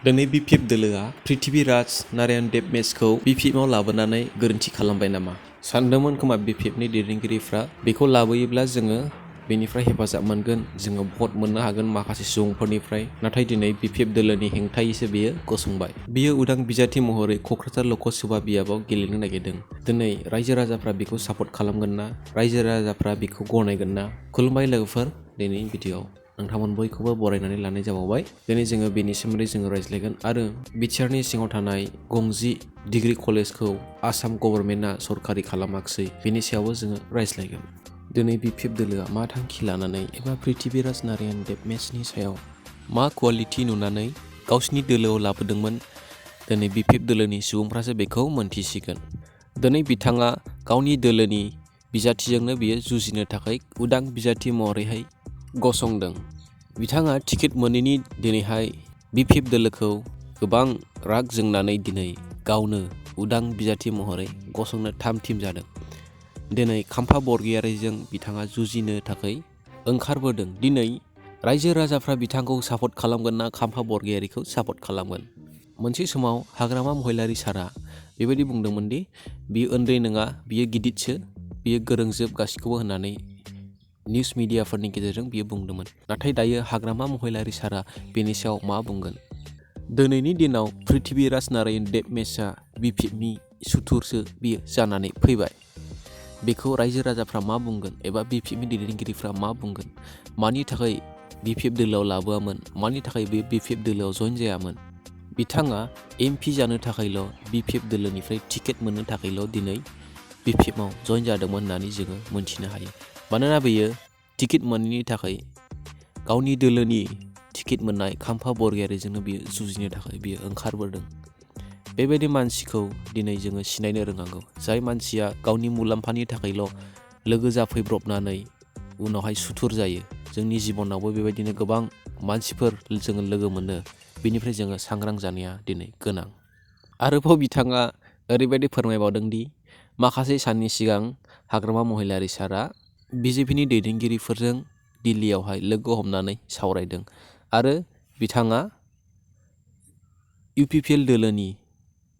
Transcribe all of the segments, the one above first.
दिनै BPF दोलोआ प्रिथिभिराज नारायण देब मेचखौ BPFआव लाबोनानै गोरोन्थि खालामबाय नामा? सानदोंमोन खोमा BPFनि दैदेनगिरिफ्रा बेखौ लाबोयोब्ला जोङो बेनिफ्राय हेफाजाब मोनगोन, जोङो भट मोननो हागोन माखासे सुबुंफोरनिफ्राय। नाथाय दिनै BPF दोलोनि हेंथायैसो बेयो गसंबाय। बियो उदां बिजाथि महरै क'क्राझार लकसभा बियाबाव गेलेनो नागिरदों। दिनै रायजो राजाफ्रा बेखौ सापर्ट खालामगोन ना? रायजो राजाफ्रा बेखौ गनायगोन ना? खुलुमबाय लोगोफोर, दिनैनि भिडिअ'आव नोंथांमोन बयखौबो बरायनानै लानाय जाबावबाय। दिनै जोङो बेनि सोमोन्दै जोङो रायज्लायगोन आरो BTRनि सिङाव थानाय गंजि डिग्री कलेजखौ आसाम गभर्नमेन्टआ सरकारि खालामाखिसै, बेनि सायावबो जोङो रायज्लायगोन। दिनै BPF दोलोआ मा थांखि लानानै एबा प्रिथिभिराज नारायण देब मेचनि सायाव मा कुवालिटि नुनानै गावसिनि दोलोआव लाबोदोंमोन, दिनै BPF दोलोनि सुबुंफ्रासो बेखौ मोनथिसिगोन। दिनै बिथाङा गावनि दोलोनि बिजाथिजोंनो बियो जुजिनो थाखाय उदां बिजाथि महरैहाय गसंदों। बिथाङा टिकेट मोनैनि दिनैहाय BPF दोलोखौ गोबां राग जोंनानै दिनै गावनो उदां बिजाथि महरै गसंनो थाम-थिम जादों। दिनै kampa borgoyaryजों बिथाङा जुजिनो थाखाय ओंखारबोदों। दिनै रायजो राजाफ्रा बिथांखौ सापर्ट खालामगोन ना kampa borgoyaryखौ सापर्ट खालामगोन? मोनसे समाव हाग्रामा महिलारि सारा बेबायदि बुंदोंमोन दि बियो उन्दै नङा, बियो गिदिरसो, बियो गोरोंजोब गासिखौबो होननानै निउस मिडियाफोरनि गेजेरजों बियो बुंदोंमोन। नाथाय दायो हाग्रामा महिलारि सारा बेनि सायाव मा बुंगोन? दिनैनि दिनाव प्रिथिभिराज नारायण देब मेचआ BPFनि सुथुरसो बियो जानानै फैबाय। बेखौ रायजो राजाफ्रा मा बुंगोन एबा BPFनि दैदेनगिरिफ्रा मा बुंगोन? मानि थाखाय BPF दोलोआव लाबोआमोन? मानि थाखाय बे BPF दोलोआव जइन जायामोन? बिथाङा MP जानो थाखायल', BPF दोलोनिफ्राय टिकेट मोननो थाखायल' दिनै BPFआव जइन जादोंमोन होननानै जोङो मोनथिनो हायो। मानोना बेयो टिकेट मोनैनि थाखाय गावनि दोलोनि टिकेट मोननाय kampa borgoyaryजोंनो बियो जुजिनो थाखाय बियो ओंखारबोदों। बेबायदि मानसिखौ दिनै जोङो सिनायनो रोंनांगौ, जाय मानसिया गावनि मुलाम्फानि थाखायल' लोगो जाफैब्रबनानै उनावहाय सुथुर जायो। जोंनि जिबनावबो बेबायदिनो गोबां मानसिफोर जोङो लोगो मोनो, बेनिफ्राय जोङो सांग्रां जानाया दिनै गोनां। आरोबाव बिथाङा ओरैबायदि फोरमायबावदों दि माखासे साननि सिगां हाग्रामा महिलारि सारा BJPनि दैदेनगिरिफोरजों दिल्लीयावहाय लोगो हमनानै सावरायदों आरो बिथाङा UPPL दोलोनि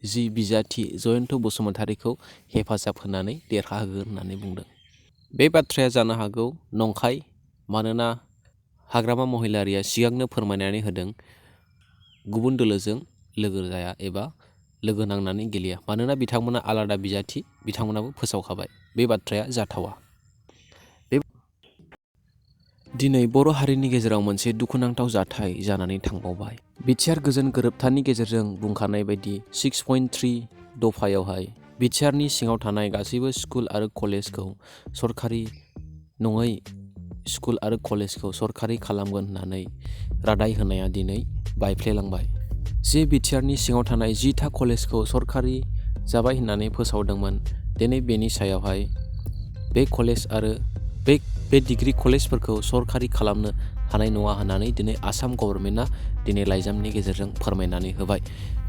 जि बिजाथि जयन्त बसुमतारीखौ हेफाजाब होनानै देरहाहोगोन होननानै बुंदों। बे बाथ्राया जानो हागौ नंखाय, मानोना हाग्रामा महिलारिया सिगांनो फोरमायनानै होदों गुबुन दोलोजों लोगो जाया एबा लोगो नांनानै गेलेया, मानोना बिथांमोना आलादा बिजाथि, बिथांमोनाबो फोसावखाबाय। बे बाथ्राया जाथावा। दिनै बर' हारिनि गेजेराव मोनसे दुखुनांथाव जाथाय जानानै थांबावबाय। BTR गोजोन गोरोबथानि गेजेरजों बुंखानाय बायदि 6.3 दफायावहाय BTRनि सिङाव थानाय गासैबो स्कुल आरो कलेजखौ सरकारि नङै स्कुल आरो कलेजखौ सरकारि खालामगोन होननानै रादाय होनाया दिनै बायफ्लेलांबाय। जे BTRनि सिङाव थानाय 10था कलेजखौ सरकारि जाबाय होननानै फोसावदोंमोन, दिनै बेनि सायावहाय बे कलेज आरो बे डिग्री कलेजफोरखौ सरकारि खालामनो हानाय नङा होननानै दिनै आसाम गभर्नमेन्टआ दिनै लाइजामनि गेजेरजों फोरमायनानै होबाय।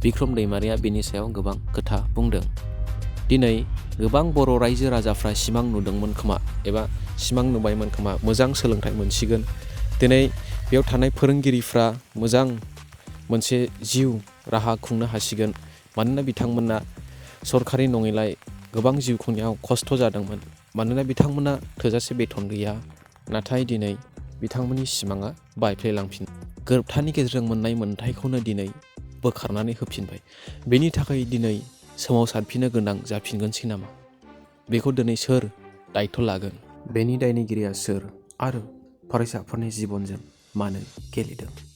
बिक्रम दैमारिया बेनि सायाव गोबां खोथा बुंदों। दिनै गोबां बर' रायजो राजाफ्रा सिमां नुदोंमोन खोमा एबा सिमां नुबायमोन खोमा मोजां सोलोंथाइ मोनसिगोन। दिनै बेयाव थानाय फोरोंगिरिफ्रा मोजां मोनसे जिउ राहा खुंनो हासिगोन, मानोना बिथांमोना सरकारि नङैलाय गोबां जिउ खुंनायाव खस्थ' जादोंमोन, मानोना बिथांमोना थोजासे बेथन गैया। नाथाय दिनै बिथांमोननि सिमाङा बायफ्लेलांफिन गोरोबथानि गेजेरजों मोननाय मोन्थायखौनो दिनै बोखारनानै होफिनबाय। बेनि थाखाय दिनै सोमावसारफिननो गोनां जाफिनगोनसै नामा? बेखौ दिनै सोर दायथ' लागोन? बेनि दायनिगिरिया सोर आरो फरायसाफोरनि जिबनजों मानो गेलेदों?